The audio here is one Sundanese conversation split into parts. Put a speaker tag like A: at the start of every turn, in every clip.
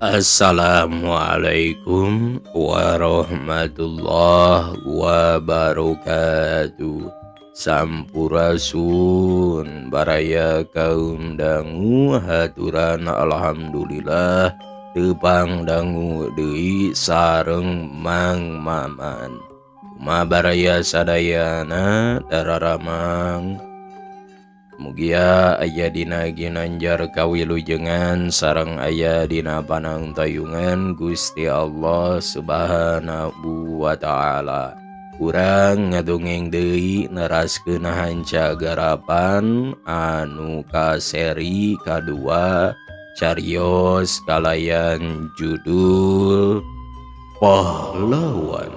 A: Assalamualaikum warahmatullahi wabarakatuh. Sampurasun baraya kaum dangu, haturan alhamdulillah tepang dangu deui sareng Mang Maman. Kumaha baraya sadayana, dararamang? Mugia aya dina ginanjar kawilujengan sareng aya dina panangtayungan Gusti Allah Subhanahu wa ta'ala. Urang ngadongeng deui neraskeun hanca garapan anu kaseri kadua, carios kalayan judul Pahlawan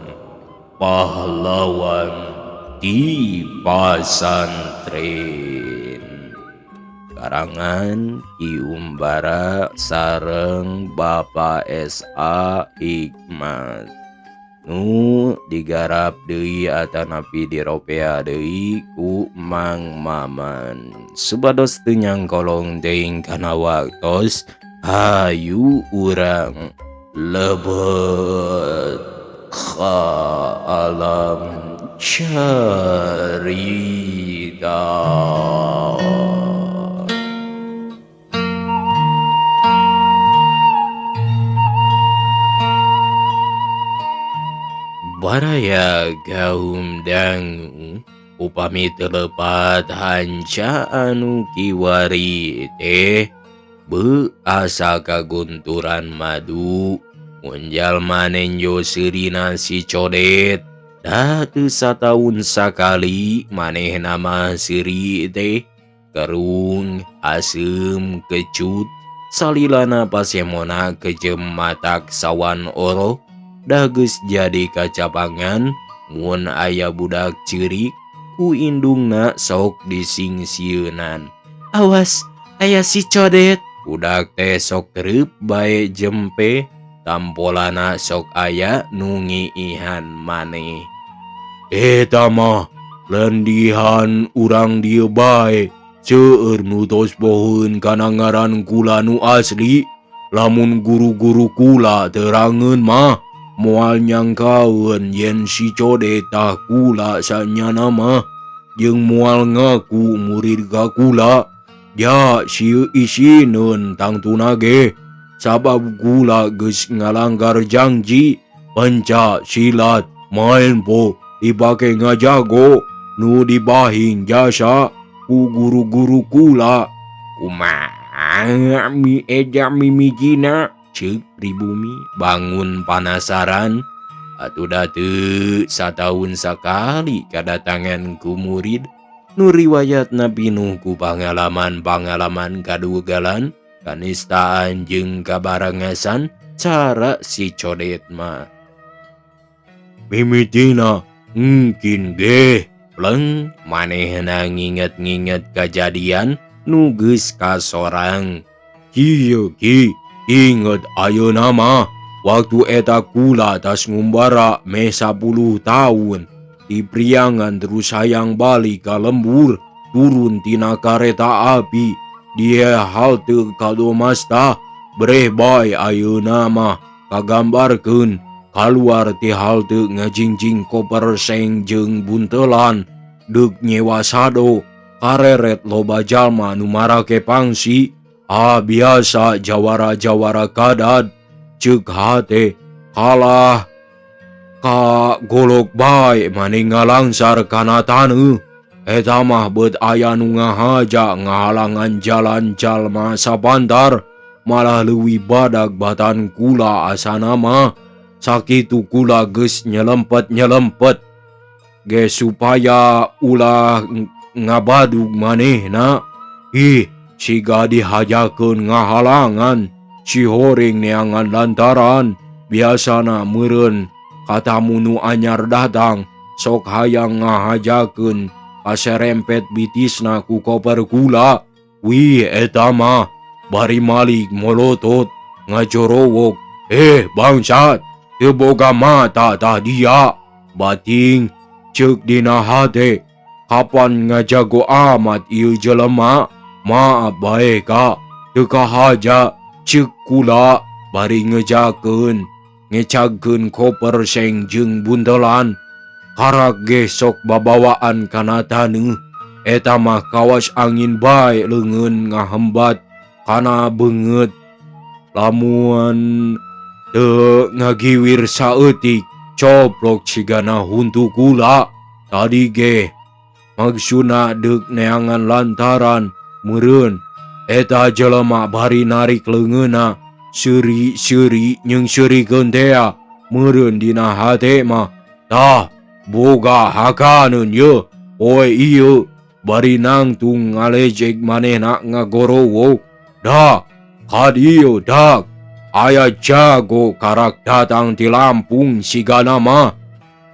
A: Pahlawan di Pasantren, karangan Ki Umbara sareng Bapak SA Hikmat, nu digarap deui atanapi diropea deui ku Mang Maman. Supados teu nyangkolong teuing kana waktos, hayu urang lebet ka alam carita. Baraya kaum dangu, upami teu lepat hanca anu kiwari teh beu asa kagunturan madu mun jalma nenjo seurina si Codet. Da teu sataun sakali manehna mah seuri teh kerung aseum kecut salilana pasemona kejem matak sawan oroh. Dah geus jadi kacapangan mun aya budak ceurik ku indungna sok disingsieunan, "Awas, aya si Codet." Budak teh sok kerep bae jempe, tampolana sok aya nu ngiihan maneh. "Eta mah lendihan urang dieu bae, seueur nu tos pohoeun kana ngaran kula nu asli. Lamun guru-guru kula terangeun mah moal nyangkaeun yen si Codet tah kula sanyana mah, jeung moal ngaku murid ka kula. Ja sieu isineun tangtuna ge, sabab kula geus ngalanggar janji. Pencak silat maen po dipake ngajago nu dibahing jasa ku guru-guru kula." "Kumaha mi eja mimijina?" ceuk pribumi bangun panasaran. Atuh da teu sataun sakali kadatangan ku murid nu riwayatna pinuh ku pangalaman-pangalaman kadugalan, kanistaan jeung kabarangasan cara si Codet mah. "Mimitina mungkin ge," pleng manehna nginget-nginget kajadian nu geus kasorang. "Kieu, Ki, inget ayeuna mah waktu eta kula tas ngumbara meh 10 tahun di Priangan, terus hayang balik ka lembur, turun tina kareta api di halte Kadomasta. Breh bae ayeuna mah kagambarkeun, kaluar ti halte ngajingjing koper seng jeung buntelan deuk nyewa sado, kareret loba jalma nu marake pangsi. Ah, biasa jawara-jawara kadad. Ceuk hate, kalah ka golok bae maneh ngalangsar kana taneuh. Eta mah beut aya nu ngahaja ngahalangan jalan jalma sapantar, malah leuwih badag batan kula asana mah. Sakitu kula geus nyelempet-nyelempet ge supaya ulah ngabadug manehna. Ih, siga dihajakeun ngahalangan si horing neangan lantaran biasana meureun katamu nu anyar datang sok hayang ngahajakeun kaserempet bitisna ku koper kula. Wih, eta mah bari malik molotot ngajorowok, 'Eh, bangsat, teu boga mata tah dia?' Bating ceuk dina hate, kapan ngajago amat ieu jelema? Maaf bae, Kak, teu kahaja,' ceuk kula. Bari ngejakeun ngecagkeun koper seng jeung buntelan. Karak ge sok babawaan kana taneuh. Eta mah kawas angin bae leungeun ngahembat kana beungeut. Lamun teu ngagiwir saeutik coplok cigana huntu kula. Tadi ge maksudna deuk neangan lantaran meureun eta jelema bari narik leungeunna seuri-seuri nyeungseurikeun tea meureun dina hate mah tah boga hakaneun yeuh poe ieu bari nangtung ngalejek manehna ngagorowok dak kadieu dak aya jago karak datang ti Lampung sigana mah.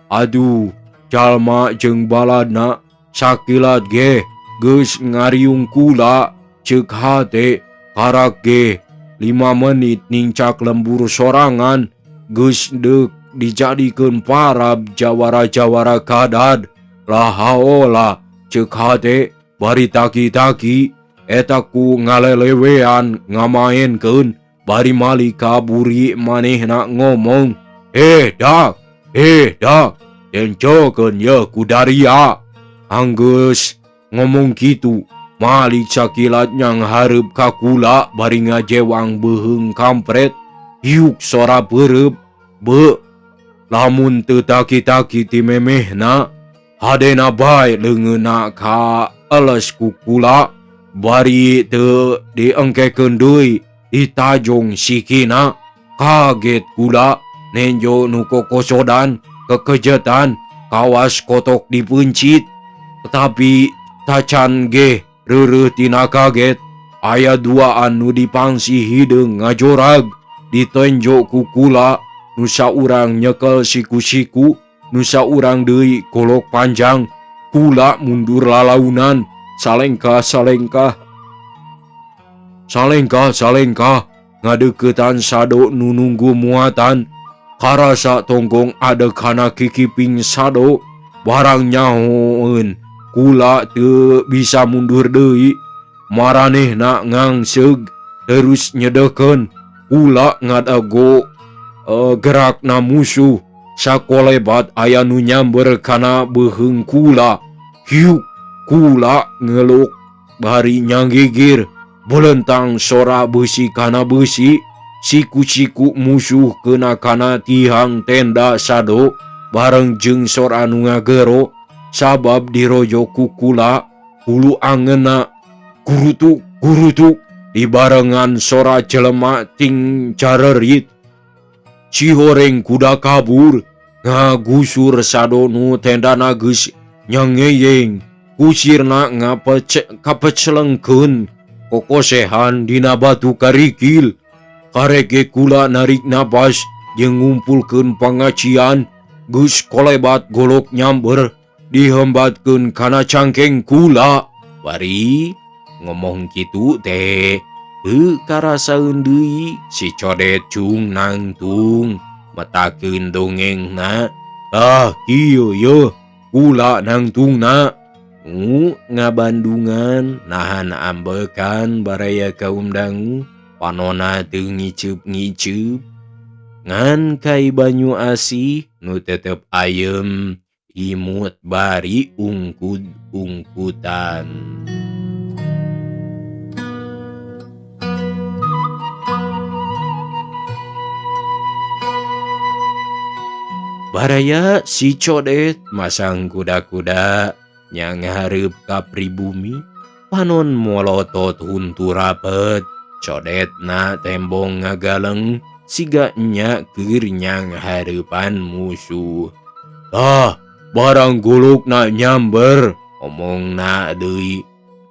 A: Aduh jalma jeung baladna sakilat ge geus ngariung kula ceuk hate karak ge 5 menit nincak lembur sorangan geus deuk dijadikeun parab jawara-jawara kadad. La haola ceuk hate bari taki-taki eta ku ngalelewean ngamaenkeun bari malik kaburi manehna ngomong dak dak tencokeun yeuh ku daria. Anggeus ngomong kitu malik sakilat nyanghareup ka kula bari ngajewang beuheung kampret hiuk sora peureup beuh lamun teu taki-taki ti memehna hadena bae leungeunna ka eles ku kula bari teu diengkekeun deui ditajong sikina. Kaget kula nenjo nu kokosodan kekejetan kawas kotok dipeuncit tetapi tacan ge reureuh tina kaget. Aya duaan nu dipangsi hideung ngajorag ditenjo ku kula nu saurang nyekel siku-siku nu saurang deui golok panjang. Kula mundur lalaunan salengkah salengkah salengkah salengkah ngadeuketan sado nu nunggu muatan. Karasa tonggong adekana kikiping sado barang nyahoeun kula teu bisa mundur deui. Maranehna ngangseug terus nyedekeun kula ngadago gerakna musuh. Sakolebat aya nu nyamber kana beuheung kula. Hiuk kula ngeluk bari nyanggigir belentang sora beusi kana beusi. Siku-siku musuh kena kana tihang tenda sado bareng jeung sora nu ngagero sabab dirojo ku kula hulu angeunna gurutuk gurutuk dibarengan sora jelema ting carerit. Cihoreng kuda kabur ngagusur sado nu tendana geus nyangeyeng kusirna kapecelengkeun kokosehan dina batu karikil. Kareke kula narik napas jeung ngumpulkeun pangacian geus kolebat golok nyamber dihembatkeun kana cangkeng kula. Bari ngomong kitu teh teu karasaeun deui si Codet cung nangtung metakeun dongengna. Tah kieu yeuh kula nangtungna nu ngabandungan nahan ambekan baraya kaum dangu panona teu ngiceup-ngiceup ngan kai banyu asih nu tetep ayem imut bari ungkud-ungkutan. Baraya si Codet masang kuda-kuda nyanghareup ka pribumi panon molotot huntu rapet. Codetna tembong ngagaleng siga nya keur nyanghareupan musuh. Tah barang golokna nyamber omongna deui.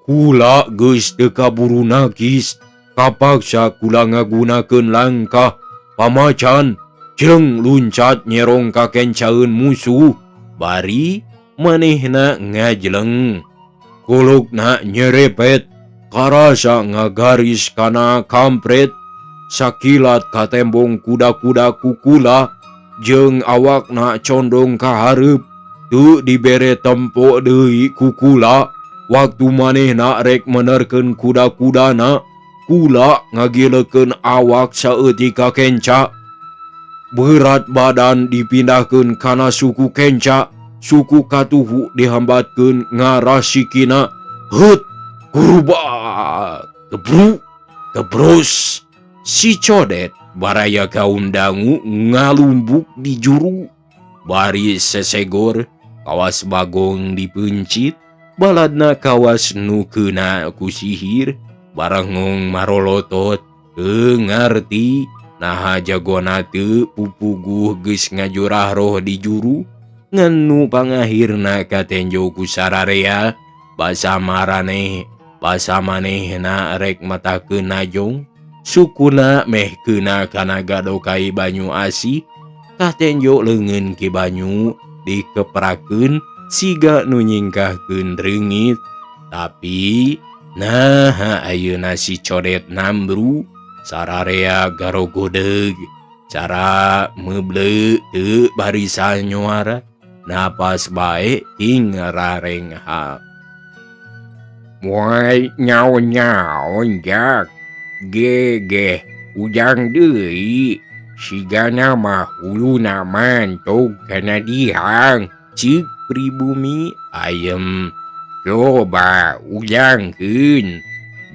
A: Kula geus teu kaburu nagis kapaksa kula ngagunakeun langkah pamacan jeung luncat nyerong ka kencaeun musuh. Bari manehna ngajleng golokna nyerepet karasa ngagaris kana kampret. Sakilat katembong kuda-kuda kukula jeung awakna condong ka hareup teu dibere tempo deui kukula. Waktu manehna rek menerkeun kuda-kudana Kula ngagilekeun awak saeutik ka kenca. Berat badan dipindahkeun kana suku kenca, suku katuhu dihambatkeun ngarah sikina. Heut, gurubak, gebruk, gebrus. Si Codet baraya kaum dangu ngalumbuk di juru. Bari sesegor, kawas Bagong dipeuncit, baladna kawas nu keuna ku sihir. Barengong marolotot teu ngarti naha jagona teu pupuguh geus ngajurah roh di juru ngan nu pangahirna katenjo ku sararea basa maraneh basa manehna rek matakeun najong sukuna meh keuna kana gadokai banyu asih katenjo leungeun Ki Banyu dikeprakeun siga nu nyingkahkeun reungit tapi nah ayeuna si Codet nambru sararea garogodeg cara meuble teu barisan nyuara napas bae ting rarenghap. Moal nyaon-nyaon jak gegeh ujang deui sigana mah huluna mantog kana dihang ceuk pribumi ayem. Coba ujangkeun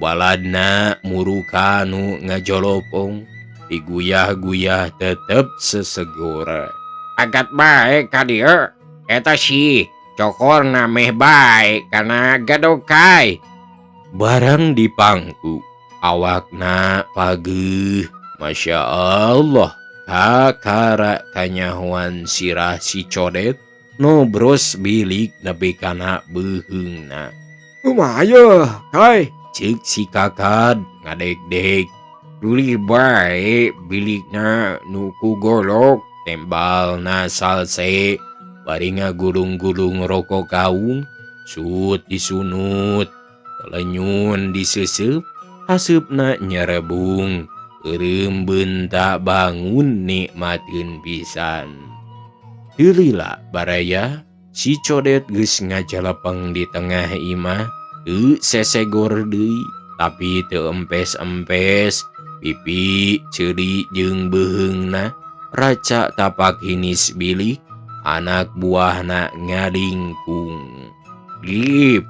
A: baladna muruka nu ngajolopong diguyah-guyah tetep sesegor. Agat bae ka dieu eta si cokorna meh bae kana gadokai. Barang dipangku awakna pageuh Masya Allah kakara kanyahoan sirah si Codet nobros bilik nepi kana beuheungna.
B: Kumaha yeuh, kai?
A: Ceuk si Kakad ngadegdeg. Tuluy bae bilikna nu ku golok tembalna salse bari ngagulung-gulung rokok kaung sut disunut lenyun diseuseub haseupna nyerebung eureum beunta bangun nikmateun pisan. Teu lila baraya si Codet geus ngajalepeng di tengah imah teu sesegor deui tapi teu empes-empes pipi ceuri jeung beuheungna raca tapak hinis bilik anak buahna ngalingkung. Lip,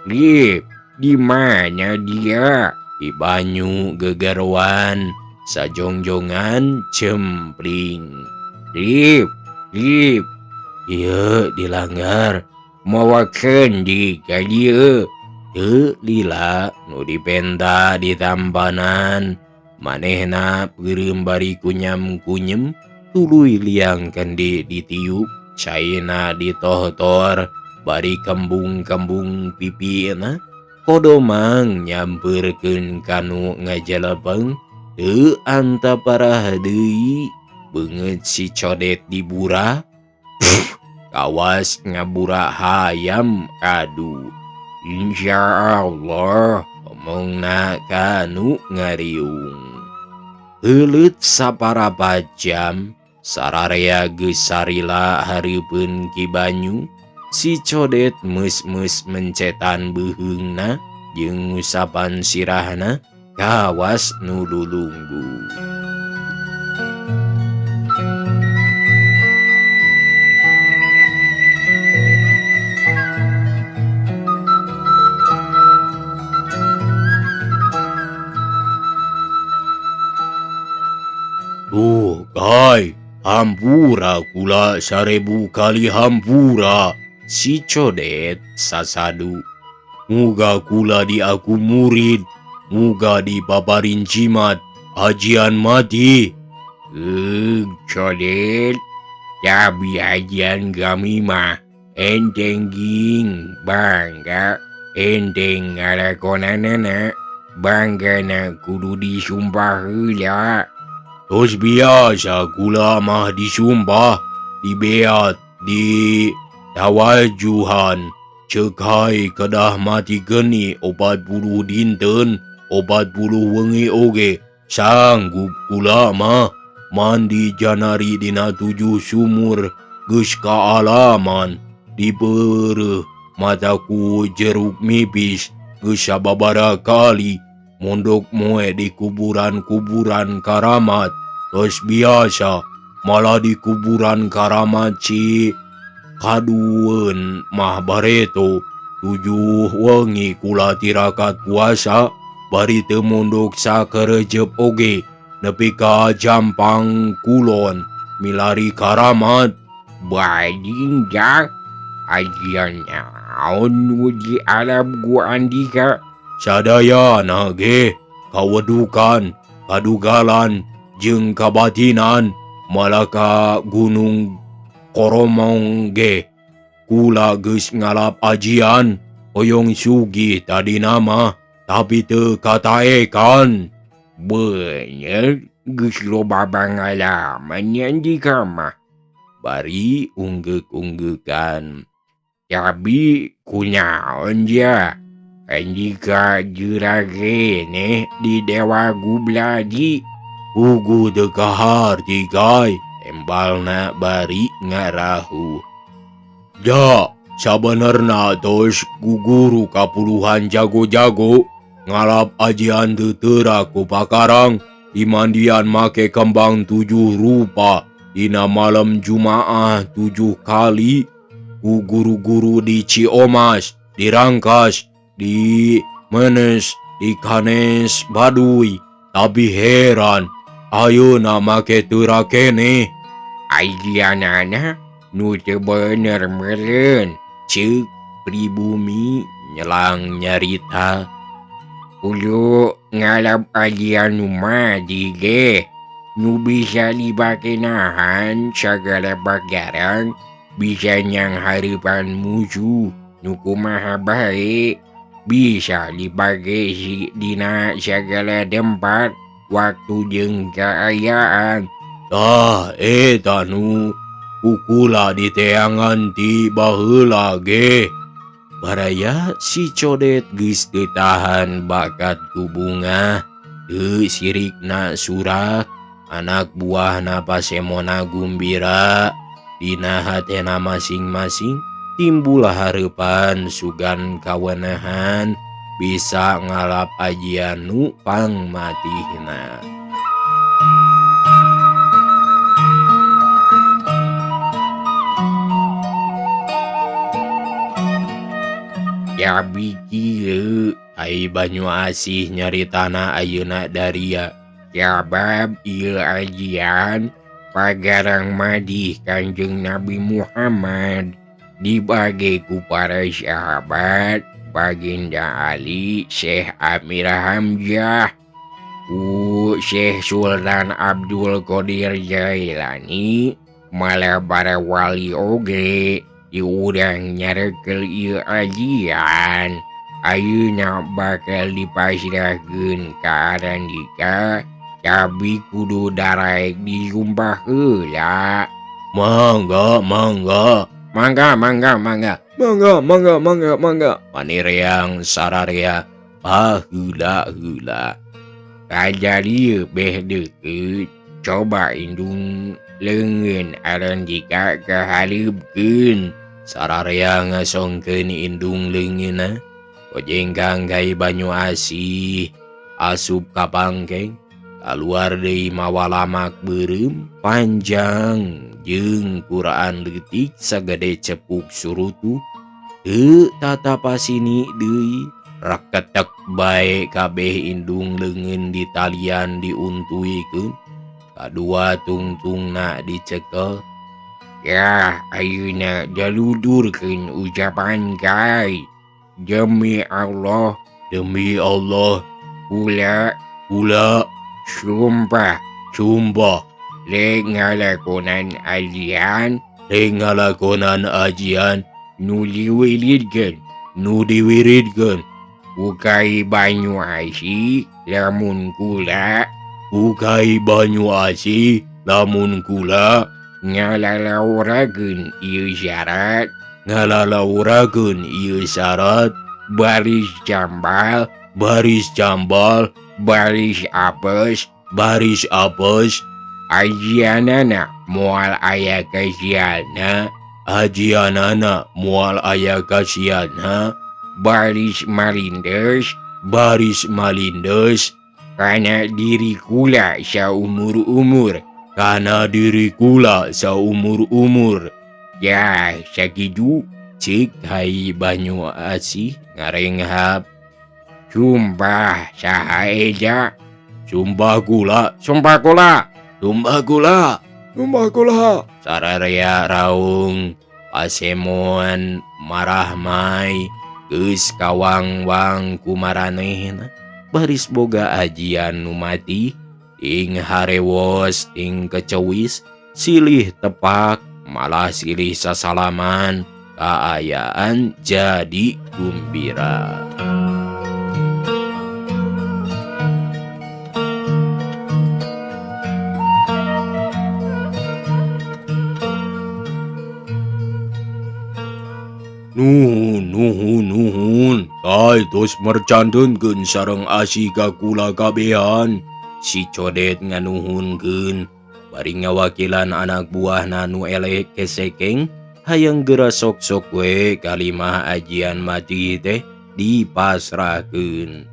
A: lip, di mana dia? Di banyu gegeroan sajongjongan cempling. Lip, lip, ieu dilanggar mawa kendi ka dieu. Teu lila nu dipenta ditampanan manehna peureum bari kunyam-kunyem tuluy liang kendi ditiup caina ditohtor bari kembung-kembung pipina kodomang nyampeurkeun kanu ngajalepeng teu antaparah deui beungeut si Codet dibura. Kawas ngabura hayam kadu. Insya Allah omongna kanu ngariung. Heuleut saparapat jam sararea geus sarila hareupeun Ki Banyu. Si Codet meus-meus mencetan beuheungna jeung ngusapan sirahna kawas nu lulunggu. Tuh, kai, hampura kula 1000 kali hampura. Si Codet sasadu. Muga kula di aku murid, muga di paparin jimat, ajian mati. Codet, tapi ajian kami mah enteng ging, bangga, enteng ngalakonanana, bangga na kudu disumpah heula. Terus biasa kula mah disumpah, dibeat, di tawajuhan, cekai kedah mati geni 40 dinten, 40 wengi oge, sanggup kula mah mandi janari dina 7 sumur, geus kaalaman, dipeureuh mataku jeruk mipis, geus sababaraha kali, Mondok moe di kuburan-kuburan karamat. Tos biasa malah di kuburan karamat Ci Kadueun mah bareto 7 wengi kula tirakat puasa bari teu mondok sakerejep oge nepi ka Jampang Kulon milari karamat.
C: Bajing jak ajian naon nu di Arab ku Andika?
A: Sadayana ge kawedukan, kadugalan jeung kabatinan malah ka Gunung Koromong ge kula geus ngalap ajian hoyong sugih tadi nama tapi teu kataekan.
C: Bener geus loba pangalaman nya Andika mah.
A: Bari unggeuk-unggekan.
C: Tapi kunaon ja Andika jera keneh di Dewa Gubladi?
A: Puguh teu kaharti kai, tembalna bari ngarahu. Ja, sabenerna tos guguru kapuluhan jago-jago ngalap ajian teu teurak ku pakarang dimandian make kembang 7 rupa dina malam Jumaah 7 kali ku guru-guru di Ciomas, di Rangkas, di Menes, di Kanes, Baduy. Tapi heran, ayeuna make teurak keneh.
C: Ajianana nu teu bener meureun,
A: ceuk pribumi nyelang nyarita.
C: Kudu ngalap ajian nu madi ge, nu bisa dipake nahan sagala pagarang, bisa nyang hareupan musuh nu kumaha bae, bisa dipake dina sagala tempat, waktu jeung kaayaan.
A: Tah eta nu kukula diteangan ti baheula ge. Baraya si Codet geus teu tahan bakat ku bungah, teu sirikna surak, anak buahna pasemona gumbira. Dina hatena masing-masing timbul hareupan sugan kawenehan bisa ngalap ajian nu pangmatihna.
C: Ya bikieu
A: ai Banyu Asih nyaritana ayeuna daria.
C: Sabab ieu ajian pagarang madih Kanjeng Nabi Muhammad dibage ku para sahabat Baginda Ali, Syekh Amir Hamzah, ku Syekh Sultan Abdul Qadir Jailani, malah para wali oge diurang nyarekel ieu ajian. Ayeuna bakal dipasrahkeun ka Arandika, tapi kudu daraek disumpah heula.
A: Mangga, mangga.
C: Mangga, mangga, mangga.
B: Mangga, mangga, mangga, mangga.
A: Panireang sararea baheula heula.
C: Kajari beh deukeut, coba indung leungeun Arandika kahareupkeun.
A: Sararea ngasongkeun indung leungeunna. Kojengkang kai Banyu Asih asup ka pangkeng, kaluar deui mawa lamak beureum panjang jeung kuraan leutik sagede cepuk surutu. Teu tatapasini deui, raketek bae kabeh indung leungeun di talian diuntuikeun. Kadua tungtungna dicekel.
C: Yah, ayeuna jaludurkeun ucapan kai. Demi Allah,
A: demi Allah,
C: kula,
A: kula,
C: sumpah,
A: sumpah,
C: rek ngalakonan ajian,
A: rek ngalakonan ajian,
C: nu diwiridkeun,
A: nu diwiridkeun,
C: ku Kai Banyu Asih lamun kula,
A: ku Kai Banyu Asih lamun kula,
C: ngalalawurakeun ieu syarat,
A: ngalalawurakeun ieu syarat,
C: baris jambal,
A: baris jambal,
C: baris apes,
A: baris apes,
C: ajianana moal aya kasialna,
A: ajianana moal aya kasialna,
C: baris marindes,
A: Baris malindes
C: Kana diri kula saumur-umur.
A: Kana diri kula saumur-umur.
C: Ya sakitu.
A: Cik Hai Banyu Asih ngarenghap.
C: Sumpah saha eja.
A: Sumpah kula.
C: Sumpah kula.
A: Sumpah kula.
B: Sumpah kula.
A: Sararea raung pasemon marahmai geus kawangwang kumaranehna baris boga ajian nu mati ing harewos ing kecewis silih tepak malah silih sasalaman kaayaan jadi gumbira. Nuhun nuhun nuhun kai tos mercantenkeun sareng asih ka kula kabehan. Si Codet nganuhunkeun bari ngawakilan anak buahna nu eleh kesekeng hayang geura sok-sok we kalimah ajian mati teh dipasrahkeun.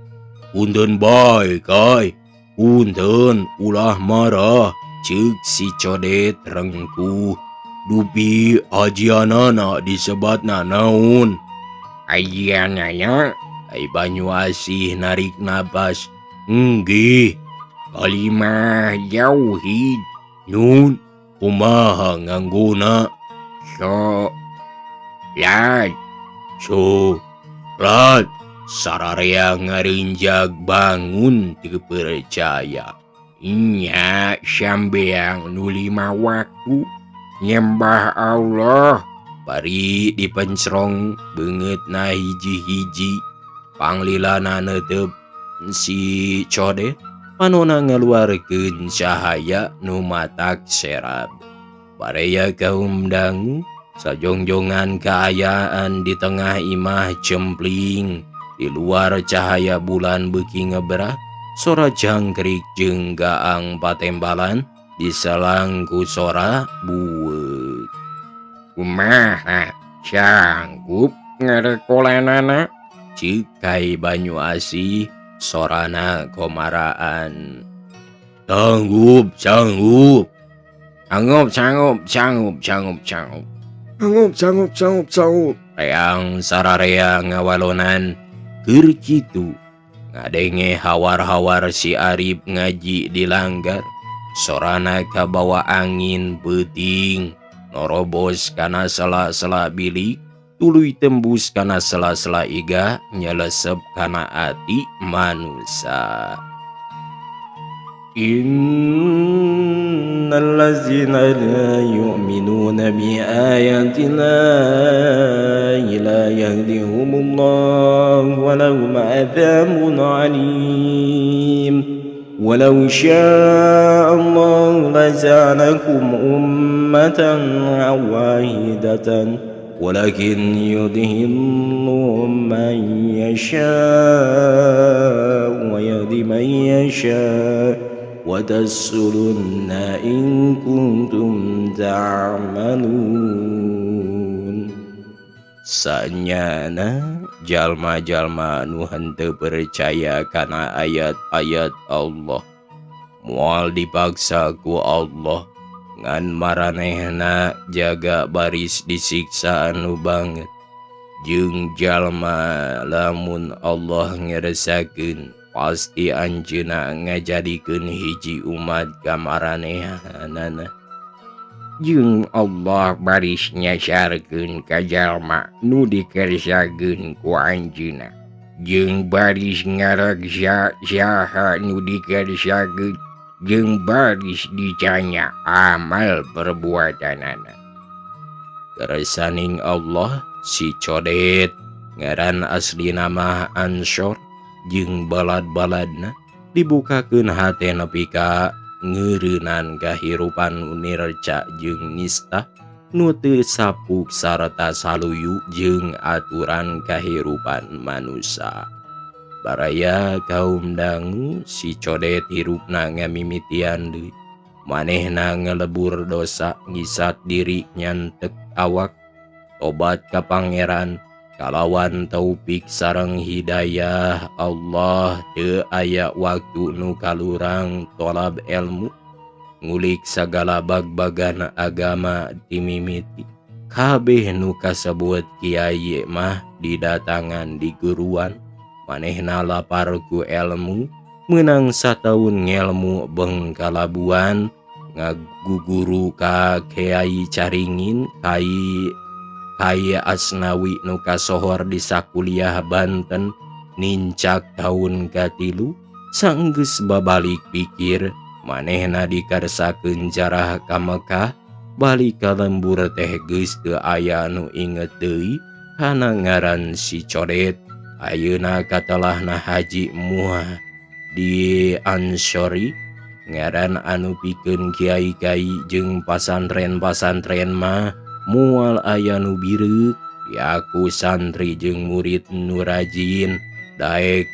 A: Punten bae kai, punten ulah marah, ceuk si Codet rengkuh. Dupi ajianana disebatna naon?
C: Ajianana?
A: Ai Banyu Asih narik napas. Nggih.
C: Kalimah tauhid.
A: Nun, kumaha nganggona?
C: So lat.
A: So lat. Sararea ngarinjag bangun teu percaya.
C: Nya sambeang nu lima waktu nyembah Allah.
A: Bari dipencrong beungeutna hiji-hiji. Panglilana neuteup si Codet panona ngaluarkeun cahaya nu matak serab. Baraya kaum dangu sajongjongan kaayaan di tengah imah cempling. Di luar cahaya bulan beuki ngeberat, sora jangkrik jeung gaang patembalan diselang ku sora bueut.
C: Kumaha sanggup ngarekolanana?
A: Ceuk Kai Banyu Asih sorana komaraan. Sanggup, sanggup.
C: Sanggup, sanggup, sanggup, sanggup, sanggup.
B: Sanggup, sanggup, sanggup, sanggup.
A: Reang sararea ngawalonan keur kitu ngadenge hawar-hawar si Arif ngaji di langgar. Sorana kabawa angin peuting norobos kana sela-sela bilik, tuluy tembus kana sela-sela iga nyelesep kana ati manusa. Innallazina la yu'minuna bi ayatillahi la yahdihumullahu wa lahum adzabun alim. Walau syaa Allah laja'alakum ummatan wahidatan walakin yudhillu man yasha wa yahdi man yasha wa tasulunna in kuntum ta'malun. Sanyana jalma-jalma nu henteu percaya kana ayat-ayat Allah moal dipaksa ku Allah ngan maranehna jaga baris disiksa anu banget. Jeung jalma lamun Allah ngeresakeun pasti anjeunna ngajadikeun hiji umat ka maranehanana.
C: Jeung Allah baris nyasarkeun ka jalma nu dikersakeun ku anjeunna. Jeung baris ngareksa saha nu dikersakeun jeung baris ditanya amal perbuatanana.
A: Keresaning Allah si Codet ngaran asli nama Ansor jeung balad-baladna dibukakeun hate nepi ka ngeureunan kahirupan nu nirca jeung nista nu teu sapuk sarta saluyu jeung aturan kahirupan manusa. Baraya kaum dangu si Codet hirupna ngamimitian deui. Manehna ngelebur dosa ngisat diri nyantek awak tobat ka pangeran Kalawan taufik sareng hidayah Allah teu aya waktu nu kalurang tolab elmu ngulik sagala bag-bagan agama timimiti. Kabeh nu kasebut kiai mah didatangan di guruan manehna lapar ku elmu menang sataun ngelmu bengkalabuan ngaguguru ka Kiai Caringin Kai Asnawi nu kasohor di sakuliah Banten nincak taun katilu sanggeus babalik pikir manehna dikarsakeun jarah ka Mekah balik ka lembur teh geus teu aya nu inget deui kana ngaran si Codet. Ayeuna katelahna Haji Muah di Ansori ngaran anu pikeun kiai-kiai jeung pasantren-pasantren mah moal aya nu bireuk diaku santri jeung murid nu rajin daek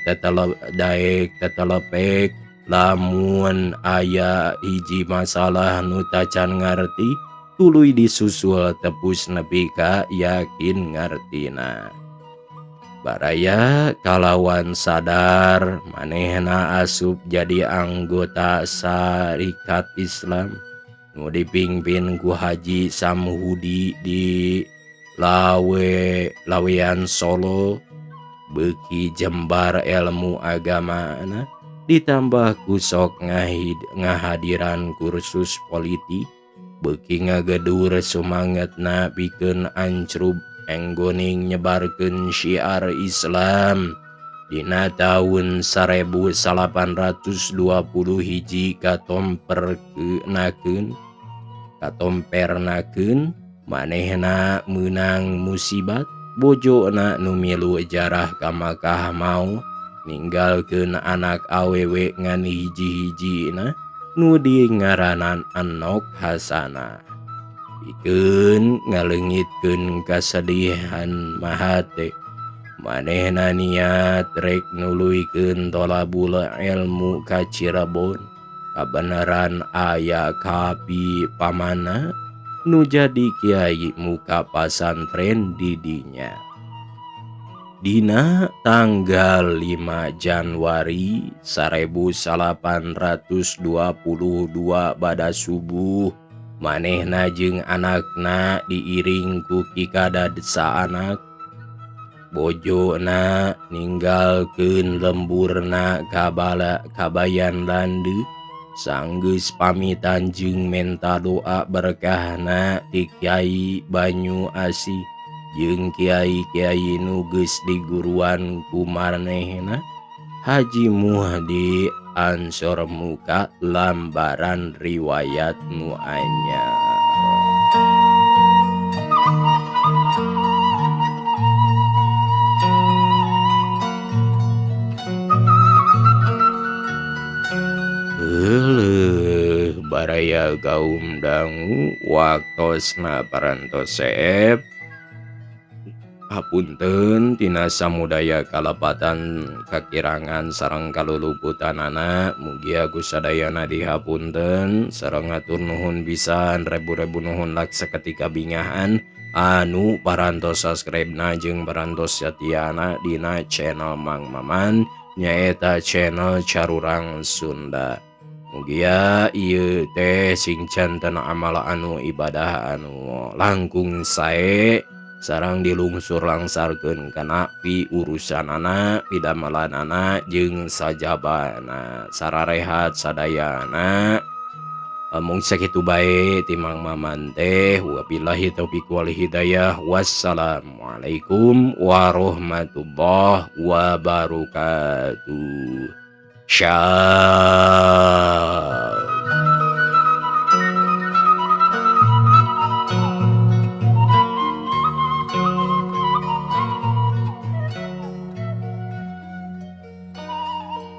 A: tetelepek lamun aya hiji masalah nu tacan ngarti tuluy disusul tepus nepi ka yakin ngartina. Baraya kalawan sadar manehna asup jadi anggota Syarikat Islam nu dipimpin ku Haji Samhudi di Lawean Solo. Beuki jembar ilmu agamana ditambah ku sok ngahadiran kursus politik beuki ngagedur sumangetna pikeun ancrub enggoning nyebarkeun syiar Islam. Dina taun 1821 katompernakeun manehna meunang musibat bojona nu milu jarah ka Makkah mau ninggalkeun anak awewe ngan hiji-hijina nu dingaranan Enok Hasanah. Pikeun ngaleungitkeun kasedihan mahate manehna niat rek nuluykeun tolabul ilmu ka Cirebon kabeneran aya kapi pamana nu jadi kiai muka pasantren di dinya. Dina tanggal 5 Januari 1822 bada subuh manehna jeung anakna diiring ku Ki Kadad saanak bojona ninggalkeun lemburna kabayan Landeuk sanggeus pamitan jeung menta doa berkahna ti Kyai Banyu Asih jeung kiai-kiai nu geus diguruan ku manehna. Haji Muhdi Ansor muka lambaran riwayat nu anyar. Euleuh baraya gaum dangu waktosna parantos seep. Hapunten tina samudaya kalepatan kakirangan sareng kaluluputanana mugia ku sadayana dihapunten sareng hatur nuhun pisan rebu-rebu nuhun laksa ketika bingahan anu parantos subscribe-na jeung parantos satiana dina channel Mang Maman nyaeta channel Carurang Sunda. Mugia ieu teh sing janten amal anu ibadah anu langkung sae sarang dilungsur langsarkeun kana pi urusanana pidamalanana jeung sajabana sararehat sadayana. Mung sakitu bae ti Mang Maman teh wabillahi taufiq wal hidayah wassalamualaikum warahmatullahi wabarakatuh. Syah.